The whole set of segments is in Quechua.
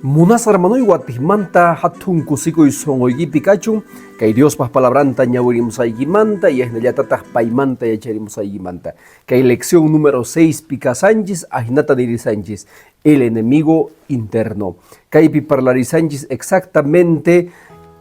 Munasqa hermanoy, watejmanta hatun kusikuy sonqoykipi kachun, kay Diospaj palabranta ñawirimusqaykimanta y ajinallatataq paymanta yacharimusqaykimanta. Kay lección número 6 pi kasanchis, ajinata nirisanchis, el enemigo interno. Kaypi parlarisanchis exactamente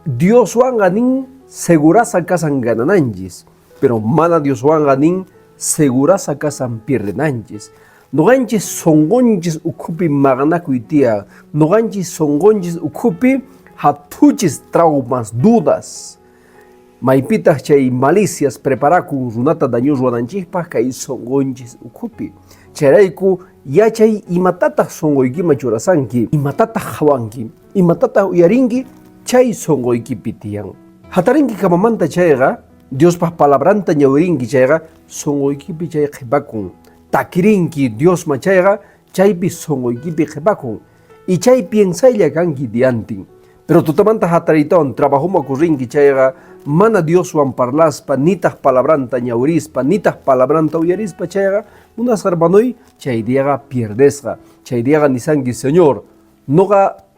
Dioswanqa nin segurasa kasan ganananchis, pero mana Dioswanqa nin segurasa kasan pierdenanchis. Noqanchis sonqonchis ukhupi maqanakuy tiyan, noqanchis sonqonchis ukhupi hathuchis traumas, dudas. Maypitaq chay malicias preparakun runata daño ruwananchikpaq kay sonqonchis ukhupi. Chayrayku yachay imatataq sonqoykiman churasanki, imatataq qhawanki, imatataq uyarinki chay sonqoykipi tiyan. Hatarinki camamanta chayqa, Diospaq palabranta ñawirinki chayqa, sonqoykipi chay qhipakun. Takirinki Diosman chayqa, chaypi sonqoykipi qhipakun. Y chay piensaylla kanki diantin. Pero tutamanta hatariytawan trabajoman corrinki chayqa, mana Dioswan parlaspa, nitaq palabranta ñawirispa, nitaq palabranta uyarispa chayqa, munasqa hermanoy, chay diaqa pierdesqa. Chay diaqa nisanki, Señor, noqa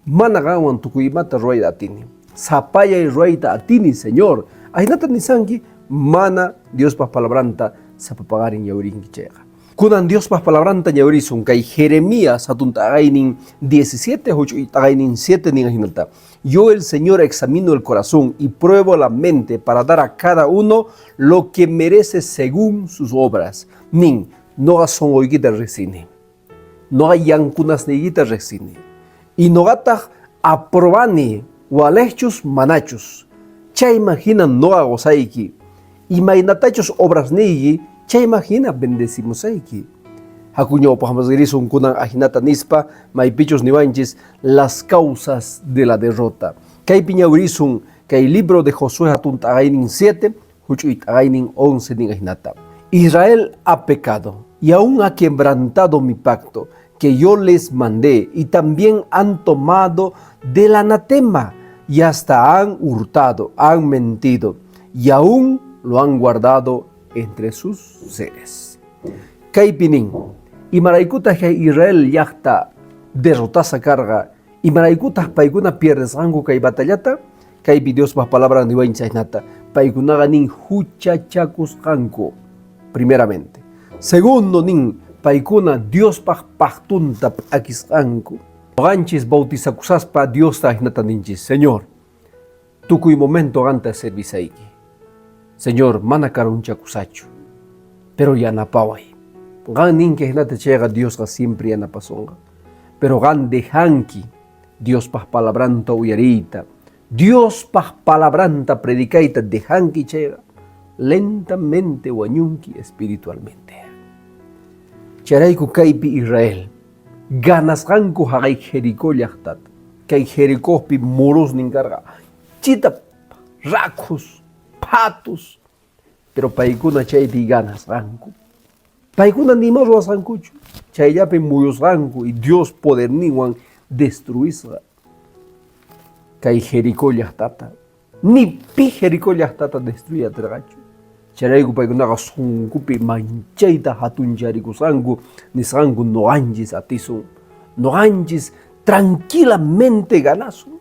mana qanwan tukuy imata ruwayta atini. Sapayay ruwayta atini, Señor. Ahinata nisanki, mana Diospaq palabranta sapa paqarin ñawirinki chayqa. Kunan Diospaq palabranta ñawirisun kay Jeremías hatun t'aqaynin 17 huch'uy t'aqaynin 7 nin ahinata. Yo el Señor examino el corazón y pruebo la mente para dar a cada uno lo que merece según sus obras. Nin, noqa sonqoykita riqsini. Noqa yankunasniykita riqsini. Y noqataq aprobani walejchus manachus. Chayman hina noqa qosayki. Imaynatachus obrasniyki, chayman hina bendecimusayki. Haku ñawpaqman ririsun kunan ajinata nispa, maypichus niwanchis las causas de la derrota. Kaypi ñawirisun kay libro de Josué hatun t'aqaynin 7, huch'uy t'aqaynin 11 nin ajinata. Israel ha pecado y aún ha quebrantado mi pacto que yo les mandé, y también han tomado del anatema y hasta han hurtado, han mentido y aún lo han guardado entre sus seres. Kaypi nin, imaraykutaq kay Israel llaqta derrotasa karqa, imaraykutaq paykuna pierdesqanku kay batallata? Kaypi Diospaq palabran niwanchis chaynata, paykunaqa nin huchachakusqanku, primeramente. Segundo nin, paykuna Diospaq pactunta p'akisqanku. Noqanchis bautizakusaspa Diosta ajinata ninchis, Señor, tukuy momento qanta servisayki. Señor, mana karunchakusachu, pero yanapaway. Qan ninki ajinata chayqa Diosqa siempre yanapasonqa. Pero qan dejanki Diospaq palabranta uyariyta, Diospaq palabranta predicayta dejanki chayqa, lentamente wañunki espiritualmente. Chayrayku kaypi Israel ganasqanku haqay Jericó llaqtata. Kay Jericópi murusnin karqa chita rakhus, phatus, pero paykuna chaypi ganasqanku. Paykuna nima ruwasqankuchu, chayllapi muyusqanku y Dios poderninwan destruisqa kay Jericó llaqtata. Ni pi Jericó llaqtata destruir atirqachu. Chayrayku paykunaqa sunqupi manchayta hatuncharikusqanku, nisqanku noqanchis atisun, noqanchis tranquilamente ganasun.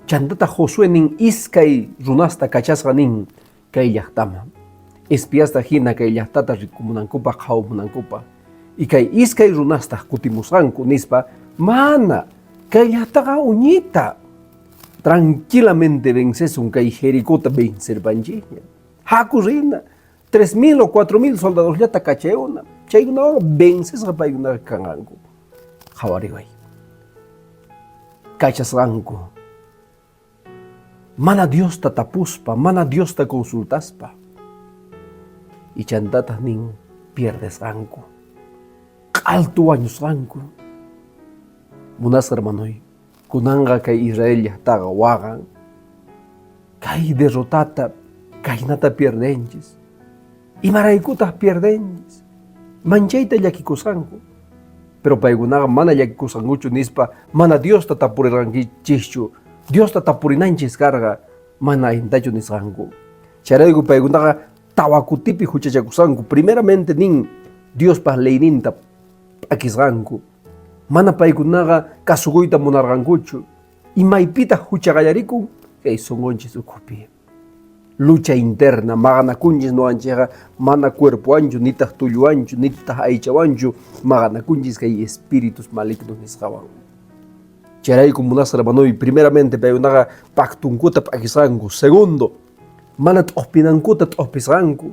Chantata Josué nin iskay runasta kachasqa nin kay llaqtaman. Espiasta hina kay llaqtata rikumunankupaq, qhawumunankupaq. Y kay iskay runastaq kutimusqanku nispa, mana, kay llaqtaqa uñita. Tranquilamente vencesun kay Jericota vencerpanchikña. Haku rina, 3000 o 4000 soldadosllata kachayuna. Chaykunawan vencesqa paykunaqa kanqanku. Qhawariway. Kachasqanku. Mana Diosta tapuspa, mana Diosta consultaspa. Y chantataq nin pierdesqanku. Q'altu wañusqanku. Munasqa hermanoy, kunanqa kay Israel llaqtaqa waqan. Kay derrotata kaynata pierdenchis. Imaraykutaq pierdenchis? Manchayta llakikusqanku. Pero paykunaqa mana llakikusqankuchu nispa mana Diosta tapurirqankichischu. Diosta tapurinanchis karqa mana allintachu nisqanku. Chayrayku paykunaqa Tawa kutipi huchachakusqanku. Primeramente nin Diospaj leyninta p'akisqanku. Mana paykunaqa kasukuyta munarqankuchu. Imaypitaq hucha qallarikun? Kay sonqonchis ukhupi. Lucha interna, maqanakunchis noqanchikqa mana cuerpowanchu, nitaq tulluwanchu, nitaq aychawanchu, maqanakunchis kay espíritus malignos nisqawan. Chayrayku munasqa hermanoy, primeramente paykunaqa pactunkuta p'akisqanku. Segundo, mana t'ojpinankuta t'ojpisqanku,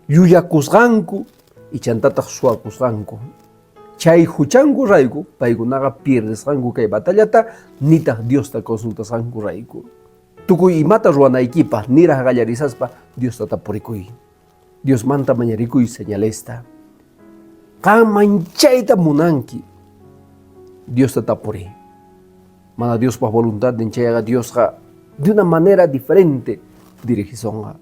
llullakusqanku, ichantataq suwakusqanku. Chay huchanku rayku paykunaqa pierdesqanku kay batallata, nitaq Diosta consultasqanku rayku. Tukuy imata ruwanaykipaq niraq qallarisaspa Diosta tapurikuy. Diosmanta mañarikuy señalesta. Qan manchayta munanki. Diosta tapuri. Mana Diospaq voluntadnin chayqa Diosqa de una manera diferente dirigisonqa.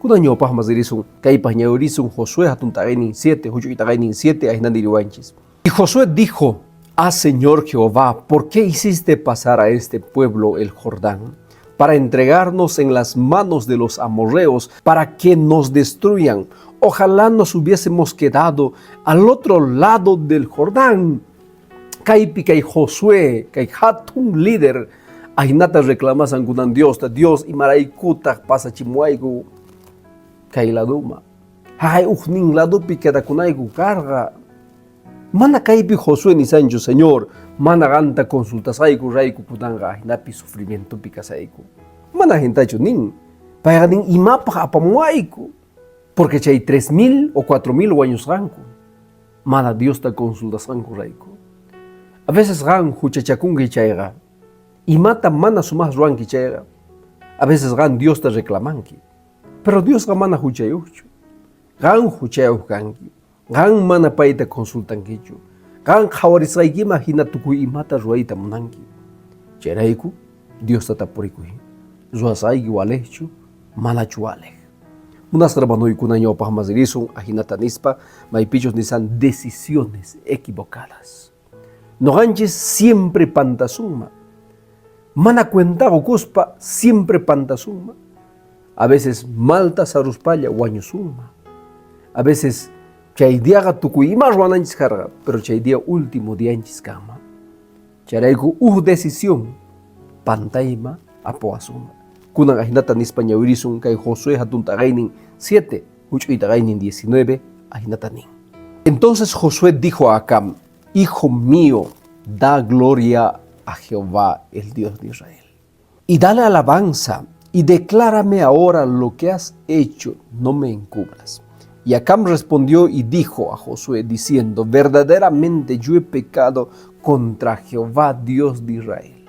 Kunan ñawpaqman ririsun, kaypaq ñawirisun Josué hatun taqaynin 7, huch'uy taqaynin 7, ahina niriwanchis. Y Josué dijo, Ah, Señor Jehová, ¿por qué hiciste pasar a este pueblo el Jordán? Para entregarnos en las manos de los amorreos, para que nos destruyan. Ojalá nos hubiésemos quedado al otro lado del Jordán. Kaypi kay Josué, kay hatun líder, ahinata reclamasan kunan Diosta, Dios imaraykutaq pasachimuwayku kay laduma. Jaqay ujnin ladopi quedakunayku karqa. Mana kaypi Josué nisanchu, Señor, mana qanta consultasqayku rayku kunanqa ahinapi sufrimientopi kasayku. Mana jintachu nin. Payqa nin imapaq apamuwayku. Porque chay 3000 o 4000 wañusqanku. Mana Diosta consultasqanku rayku. A veces qan huchachakunki chayqa, imata mana sumaq ruwanki chayqa, a veces qan Diosta reclamanki. Pero Diosqa mana huchayuqchu. Qan huchayuq kanki. Qan mana payta consultankichu. Qan qhawarisqaykiman hina tukuy imata ruwayta munanki. Chayrayku Diosta tapurikuy. Ruwasqayki waliqchu, manachu waliq? Munasqa hermanoykuna ñawpaqman ririsun ahinata nispa, maypichus nisan decisiones equivocadas. Noqanchis siempre pantasunman. Mana cuenta qokuspa siempre pantasunman. A veces malta saruspalla wañusunman. A veces chay diaqa tukuy ima ruwananchis karqa, pero chay día último dianchis kanman. Chayrayku uj decisión pantayma apawasunman. Kunan ahinata nispa ñawirisun kay Josué hatun t'aqaynin 7, huch'uy t'aqaynin 19, ahinata nin. Entonces Josué dijo a Acam, Hijo mío, da gloria a Jehová, el Dios de Israel. Y dale alabanza, y declárame ahora lo que has hecho, no me encubras. Y Acam respondió y dijo a Josué, diciendo, verdaderamente yo he pecado contra Jehová, Dios de Israel.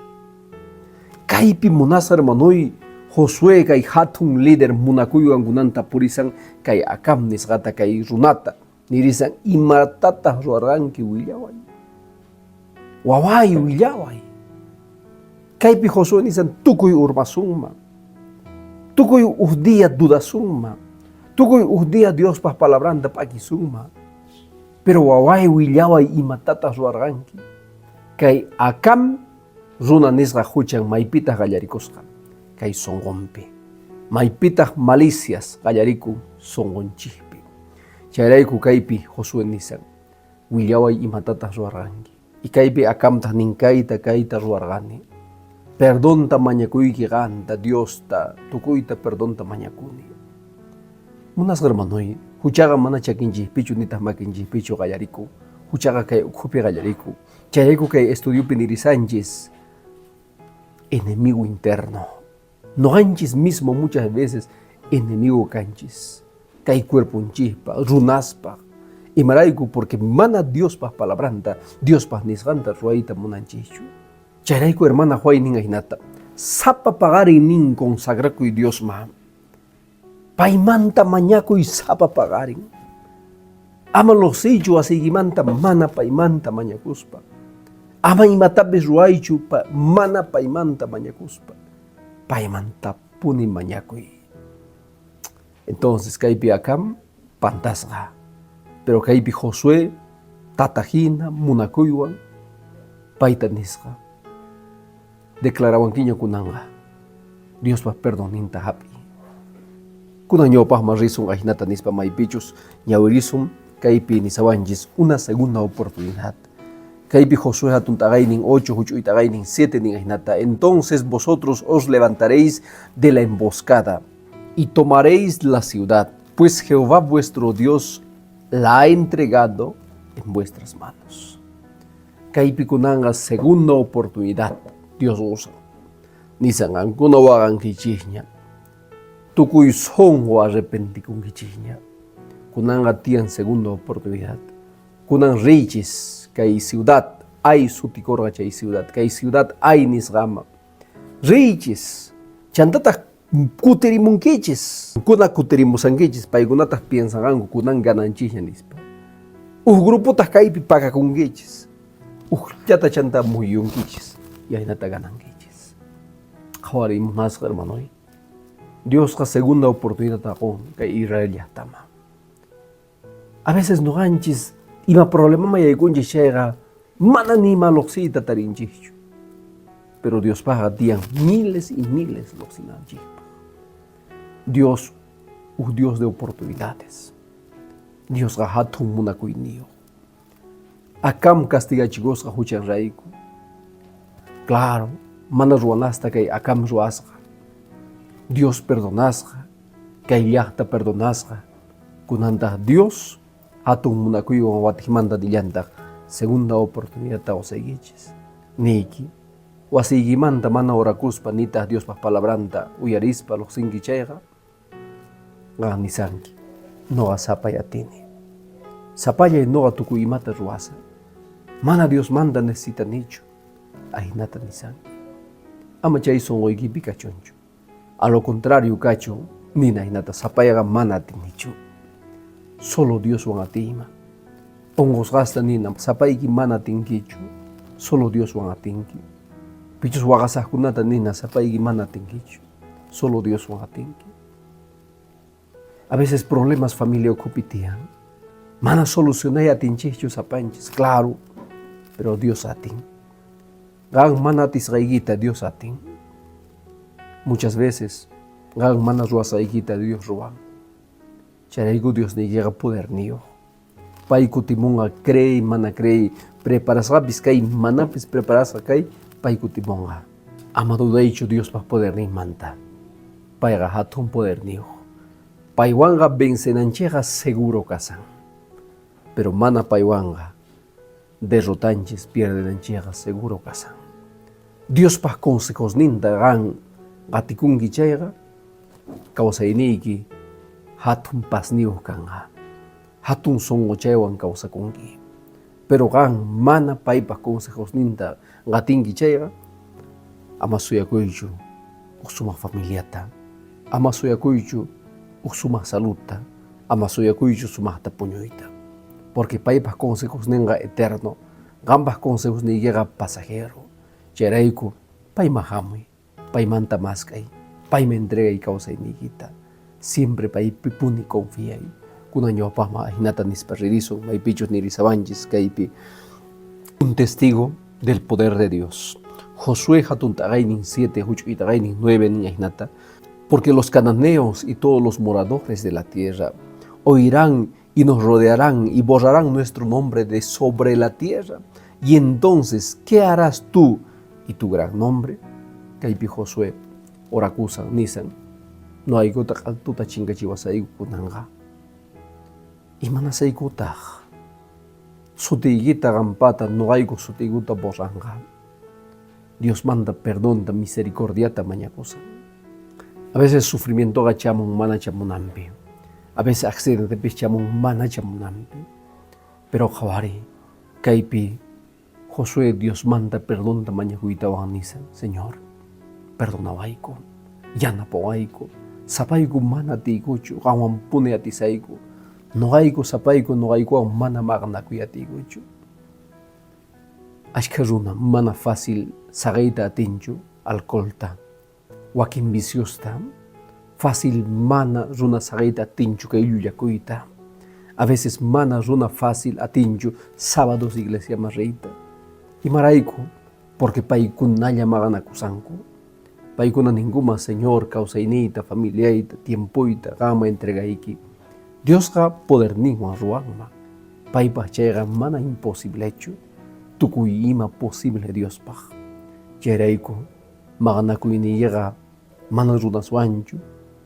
Kaypi munasqa hermanoy, Josué kay hatun líder munakuywan kunanta purisan kay Acam nisqata kay runata. Nirisan, imatataq ruwarqanki willaway. Waway willaway. Kaypi Josué nisan tukuy urmasunman. Tukuy uj día dudasunman. Tukuy uj día Diospaj palabranta p'akisunman. Pero waway willaway imatataq ruwarqanki. Kay Acam runa nisqa huchan maypitaq qallarikusqa? Kay sonqonpi. Maypitaq malicias qallarikun sonqonchikpi. Chayrayku kaypi Josué nisan, willaway imatataq ruwarqanki. Y kaypi Acamtaq nin kayta kayta ruwarqani. Perdonta mañakuyki qanta, Diosta, tukuyta perdonta mañakuni. Munasqa hermanoy, huchaqa mana chakinchikpichu nitaq makinchikpichu qallarikun. Huchaqa kay ukhupi qallarikun. Chayrayku kay estudiopi nirisanchis enemigo interno. Noqanchis mismo muchas veces enemigo kanchis. Kay cuerponchikpa, runaspaq. Imarayku porque mana Diospaq palabranta, Diospaq nisqanta ruwayta munanchischu. Chayrayku hermana Huay nin ahinata, sapa paqarin nin consagrakuy Diosman. Paymanta mañakuy sapa paqarin. Ama lluqsiychu wasiykimanta mana paymanta mañakuspa. Ama imatapis ruwaychu mana paymanta mañakuspa. Paymantapuni mañakuy. Entonces kaypi Acam pantasqa. Pero kaypi Josué tata hina munakuywan payta nisqa. Declarawankiña kunanqa. Diospa perdoninta hap'iy. Kunan ñawpaqman risun ajinata nispa maypichus ñawirisun kaypi nisawanchis una segunda oportunidad. Kaypi Josué hatun t'aqaynin 8, huch'uy t'aqaynin 7 nin ajinata. Entonces vosotros os levantaréis de la emboscada y tomaréis la ciudad, pues Jehová vuestro Dios la ha entregado en vuestras manos. Kaypi kunanqa segunda oportunidad Dios usan. Nisan qankuna waqankichikña. Tukuy sunqu arrepentikunkichikña. Kunanqa tiyan segunda oportunidad. Kunan riychis kay ciudad Ai sutikurqa chay ciudad, kay ciudad Ai nisqama. Riychis, chantataq kutirimunkichis. Kuna kutirimusankichis, paykunataq piensanqanku kunan gananchikña nispa. Uj grupotaq kaypi pakakunkichis. Ujllata chanta muyunkichis y ahinata ganankichis. Qhawariy munasqa hermanoy. Diosqa segunda oportunidad qun kay Israel llaqtaman. A veces noqanchis ima problemaman yaykunchis chayqa mana ni ima luqsiyta tarinchikchu. Pero Diospaqqa tiyan miles y miles luqsinanchikpaq. Dios uj Dios de oportunidades. Diosqa hatun munakuyniyuq. Acam castigachikusqa huchanrayku. Claro, mana ruwanasta kay Acam ruwasqa. Dios perdonasqa, kay llaqta perdonasqa. Kunantaq Dios hatun munakuywan watijmanta nillantaq segunda oportunidadta qusaykichis. Niyki, wasiykimanta mana orakuspa nitaq Diospaq palabranta uyarispa luqsinki chayqa, qan nisanki, noqa sapay atini. Sapallay noqa tukuy imata ruwasaq. Mana Diosmanta necesitanichu. Ahinata nisanki. Ama chay sunquykipi kachunchu. A lo contrario kachun nina hinata sapayqa mana atinichu. Solo Dioswan atiyman. Unqusqasta nina sapayki mana atinkichu. Solo Dioswan atinki. Pichus waqasaqkunata nina sapayki mana atinkichu. Solo Dioswan atinki. A veces problemas familia ukhupi tiyan. Mana solucionay atinchikchu sapanchis, claro, pero Dios atin. Qan mana atisqaykita Dios atin. Muchas veces qan mana ruwasqaykita Dios ruwan. Chayrayku Diosniykiqa poderniyuq. Pay kutimunqa creey mana creey, preparasqapis kay manapis preparasqa kay, pay kutimunqa. Ama dudaychu Diospaq poderninmanta. Payqa hatun poderniyuq. Paywanqa vencenanchikqa seguro kasan. Pero mana paywanqa derrotanchis, pierdenanchikqa seguro kasan. Diospaq consejosninta qan qatikunki chayqa, kawsayniyki hatun pazniyuq kanqa. Hatun sunquchaywan kawsakunki. Pero qan mana paypaq consejosninta qatinki chayqa, ama suyakuychu uj sumaq familiata, ama suyakuychu uj sumaq saludta, ama suyakuychu sumaqta puñuyta. Porque paypaq consejosninqa eterno, qanpaq consejosniykiqa pasajero. Chayrayku payman hamuy. Paymanta mask'ay, payman entregay kawsayniykita. Siempre paypipuni confiay. Kunan ñawpaqman ajinata nispa ririsun, maypichus nirisawanchis kaypi. Un testigo del poder de Dios. Josué hatun t'aqaynin 7, huch'uy t'aqaynin 9 nin ajinata. Porque los cananeos y todos los moradores de la tierra oirán y nos rodearán y borrarán nuestro nombre de sobre la tierra. Y entonces, ¿qué harás tú y tu gran nombre? Kaypi Josué orakusan nisan, noqaykuta q'altuta chinkachiwasayku kunanqa. Imanasaykutaq sutiykita qampata noqayku sutiykuta borranqa. Diosmanta perdonta, misericordiata mañakusan. A veces sufrimientoqa chamun mana chamunanpi. A veces accidentepis chamun mana chamunanpi. Pero qhawariy, kaypi Josué Diosmanta perdonta mañakuytawan nisan, Señor, perdonawayku, yanapawayku, sapayku mana atiykuchu, qanwanpuni atisayku, noqayku sapayku noqaykuwan mana maqanakuy atiykuchu. Ashkha runa mana fácil saqeyta atinchu alcoholta, wakin viciosta, fácil mana runa saqeyta atinchu kay llullakuyta. A veces mana runa fácil atinchu sábados iglesiaman riyta. Imarayku? Porque paykunalla maqanakusanku. Paykuna ninkuman, Señor, kawsayniyta, familiayta, tiempoyta qanman entregayki. Diosqa poderninwan ruwanman. Paypaq chayqa mana imposiblechu. Tukuy ima posible Diospaq. Chayrayku maqanakuyniykiqa mana runaswanchu,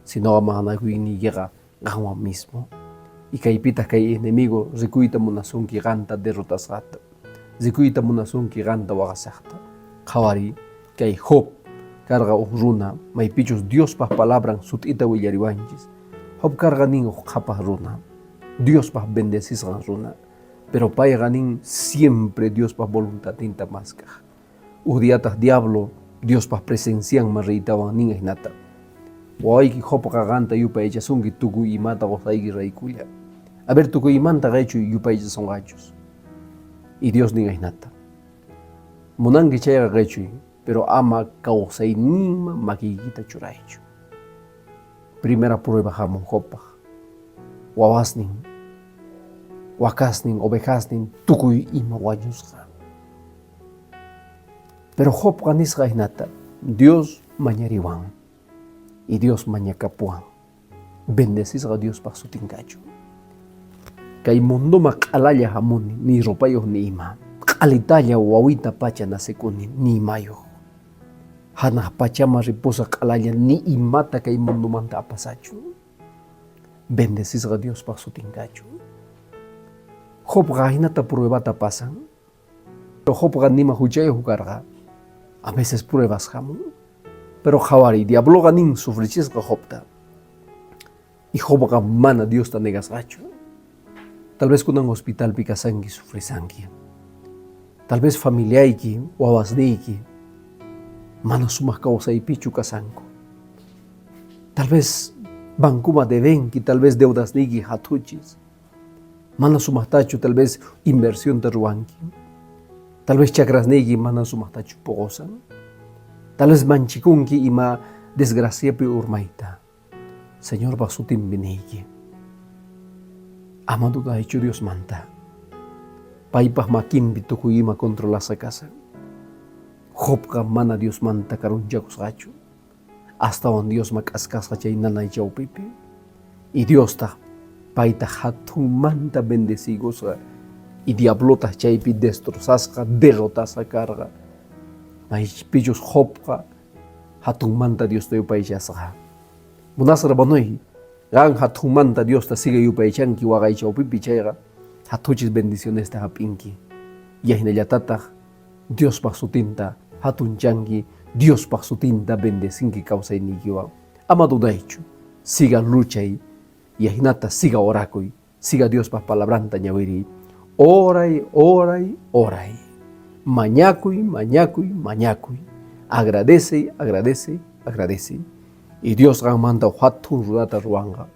sinoqa maqanakuyniykiqa qanwan mismo. Y kaypitaq kay enemigo rikuyta munasunki qanta derrotasqata. Rikuyta munasunki qanta waqashaqta. Qhawariy, kay Job karqa uj runa maypichus Diospaq palabran sut'ita willariwanchis. Job karqa nin uj qhapaq runa, Diospaq bendecisqan runa. Pero payqa nin siempre Diospaq voluntadninta mask'aq. Uj diataq diablo Diospaq presencianman riytawan nin ajinata, Wawayki Jobqa qanta yupaychasunki tukuy imata qosqayki raykulla. A ver tukuy imanta qechuy yupaychasonqachus. Y Dios nin ajinata, Munanki chayqa qechuy, pero ama kawsayninman makiykita churaychu. Primera prueba hamun Jobpaq. Wawasnin, wakasnin, ovejasnin, tukuy ima wañusqa. Pero Jobqa nisqa ajinata, Dios mañariwan y Dios mañakapuwan. Bendecisqa Diospaq sutin kachun. Kay mundoma q'alalla hamuni, ni ropayuq ni ima. Q'alitalla wawita pacha nacekuni, ni imayuq. Hanaq pachama ripusa q'alalla ni imata kay mundomanta apasachu. Bendecisqa Diospaq sutin kachun. Jobqa ajinata pruebata pasan. Pero Jobqa nima huchayuq karqa. A veces pruebas hamun. Pero qhawariy, diabloqa nin sufrichisqa Jobta. Y Jobqa mana Diosta negasqachu. Tal vez kunan hospitalpi kasanki, sufrisanki. Tal vez familiayki, wawasniyki mana sumaq kawsaypichu kasanku. Tal vez bancuma debenki, tal vez deudasniyki hathuchis. Mana sumaqtachu tal vez inversionta ruwanki. Tal vez chakrasniyki mana sumaqtachu poqosan. Tal vez manchikunki ima desgraciapi urmayta. Señorpa sutinpi niyki. Ama dudaychu Diosmanta. Paypaq makinpi tukuy ima controlasqa kasan. Jobqa mana Diosmanta karunchakusqachu. Astawan Diosma k'askasqa chay nanay chawpipi. Y Diostaq payta hatunmanta bendeciykusqa. Y diablotaq chaypi destrozasqa, derrotasqa karqa. Maypichus Jobqa hatunmanta Diosta yupaychasqa. Munasqa hermanoy, qan hatunmanta Diosta sigue yupaychanki waqay chawpipi chayqa, hathuchis bendicionesta hap'inki. Y ahinallatataq Diospaq sutinta hatunchanki, Diospaq sutinta bendecinki kawsayniykiwan. Ama dudaychu, siga luchay y ahinata siga orakuy, siga Diospaq palabranta ñawiriy. Oray, oray, oray. Mañakuy, mañakuy, mañakuy. Agradecey, agradecey, agradecey. Y Dios qanmanta hatun runata ruwanqa.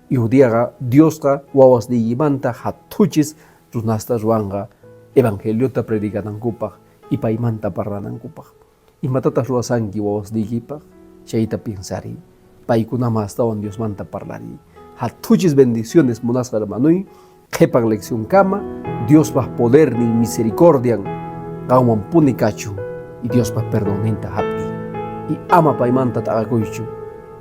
Y uj diaqa Diosqa wawasniykimanta hathuchis runasta ruwanqa evangeliota predicanankupaq y paymanta parlanankupaq. Imatataq ruwasanki wawasniykipaq? Chayta piensariy. Paykunaman astawan Diosmanta parlariy. Hathuchis bendiciones munasqa hermanoy, qhepan leccionkama Diospaq podernin, misericordian qanwanpuni kachun y Diospaq perdonninta hap'iy. Y ama paymanta t'aqakuychu,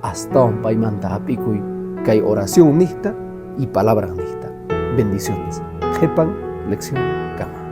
astawan paymanta hap'ikuy kay oración niqta y palabran niqta. Bendiciones. Qhepan lección kama.